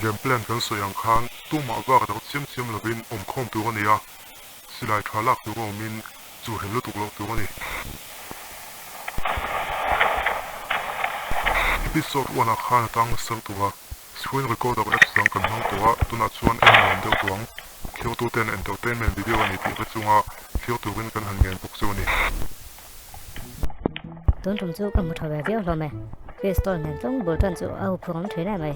Game plan kan sawi ang khan tumah vak dang chiam chiam lovin awmkhawm tur a ni a, silai tha lak tur a awmin chu hel lutuk loh tur a ni. Episode one ah khan a tang nasa lutuk a, screen recorder apps dang kan hmang tawh a, tunah chuan en nuam deuh tawh ang. Thirtuten entertainment video a ni tih hre chunga thlir turin kan han ngen bawk chu a ni. Tun tum chu ka hmu tha ve viau hlawm e. Pistol nen tlawng bul tan chu a huphurh awm thin em mai.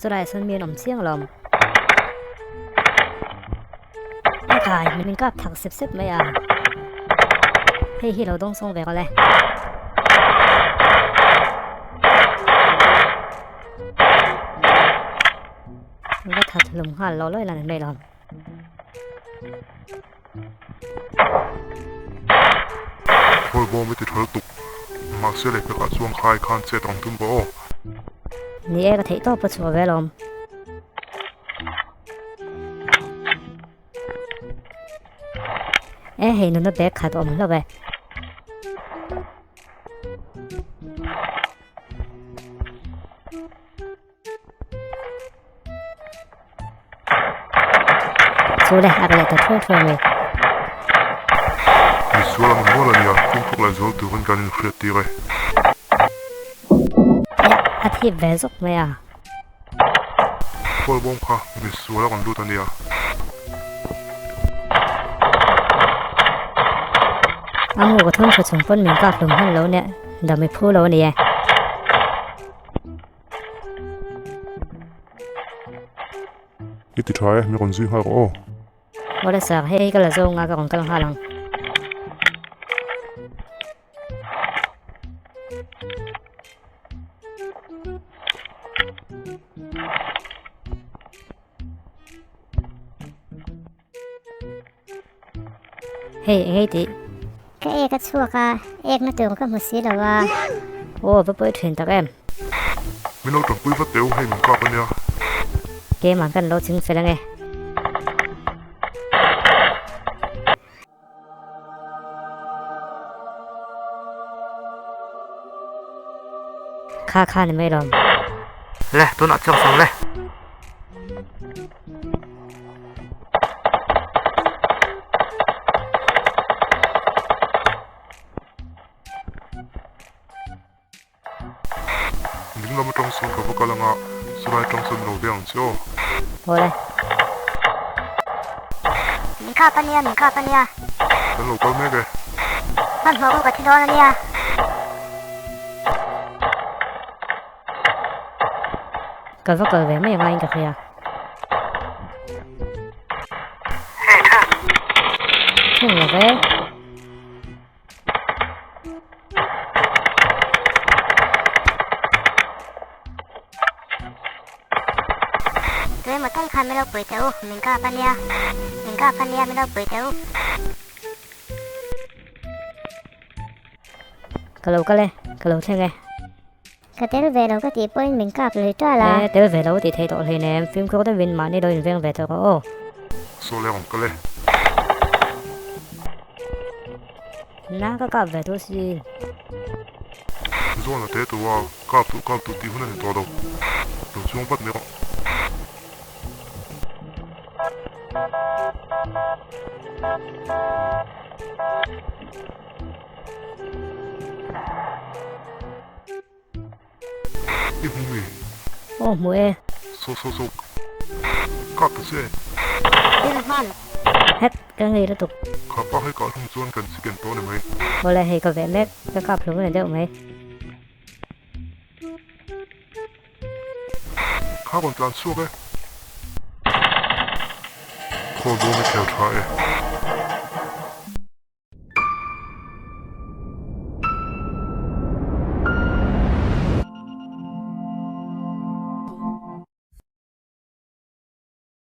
Chulaiah sawn mi an awm chiang alawm. A kai min kap thak sep sep mai a. Hei hi lo dawng sawng ve rawh le. Va that hlum nghal lo lawi lan mai lawm. Thawl bawm i ti thawl tuk. Mahse lehkha ah chuan khai khan chet ang tum rawh aw. Ni e ka theih tawp a chhuah ve lawm. E hei nuna bag khat awm hlauh e. Chu le a leh ta thuai thuai mai. Misual an awm nual a nia, fimkhur leh zual turin kan inhriat tir e. E, a thip ve zawk mai a. Khawl bawm kha misual a rawn lut a nia. A mu ka thun tha chung pawn min kak hlum hman lo nia, dam i phu lo a ni e. I ti tha e, mi rawn zui nghal rawh aw. Awle sir, hei ka la zo nga ka rawn kal nghal ang. Hei eng ei tih? Ka ek a chhuak a, ek na tur ka hmu si lo a. Aw va pawi thin tak em. Min lo tanpui vat teh u, hei min kap ania. Keimah kan lo ching fel ange. Kha kha ni mai lawm. Le, tunah chuang sang le. Ding lam atang sawn ka va kal anga, chulai atang sawn lo ve ang che aw. Awle. Min kap ania, min kap ania. Kan lo kal mek e. Hmanhmawh u ka thi dawn ania. Ka va kal ve mai anga in ka hria. Hei tha. Thung lo ve. Tuemaw tal khan min lo pui teh u, min kap ania, min kap ania min lo pui teh u. Ka lo kal e, ka lo thleng e. Ka tel ve lo ka tih pawhin min kap lui ṭal a. E, tel ve lo tih theih tawh hleinem, fimkhur deuhin mahni lo inveng ve tawh rawh aw. Saw leh rawn kal e. Na ka kap ve tawh si. Zawn a te tawh a, kap duh kap duh tih hun a ni tawh lo. Lo chuang vat mai rawh. I hmu mi? Aw hmu e. Saw saw saw. Kap ta che. Thil hman. Het, ka ngei lutuk. Kha pa hei kah hlum chuan kan chicken tawh ni mai. Awle hei ka veh mek, ka kap hlum a ni deuh mai. Kha rawn tlan chhuak e. Khawl bawm i khel tha e.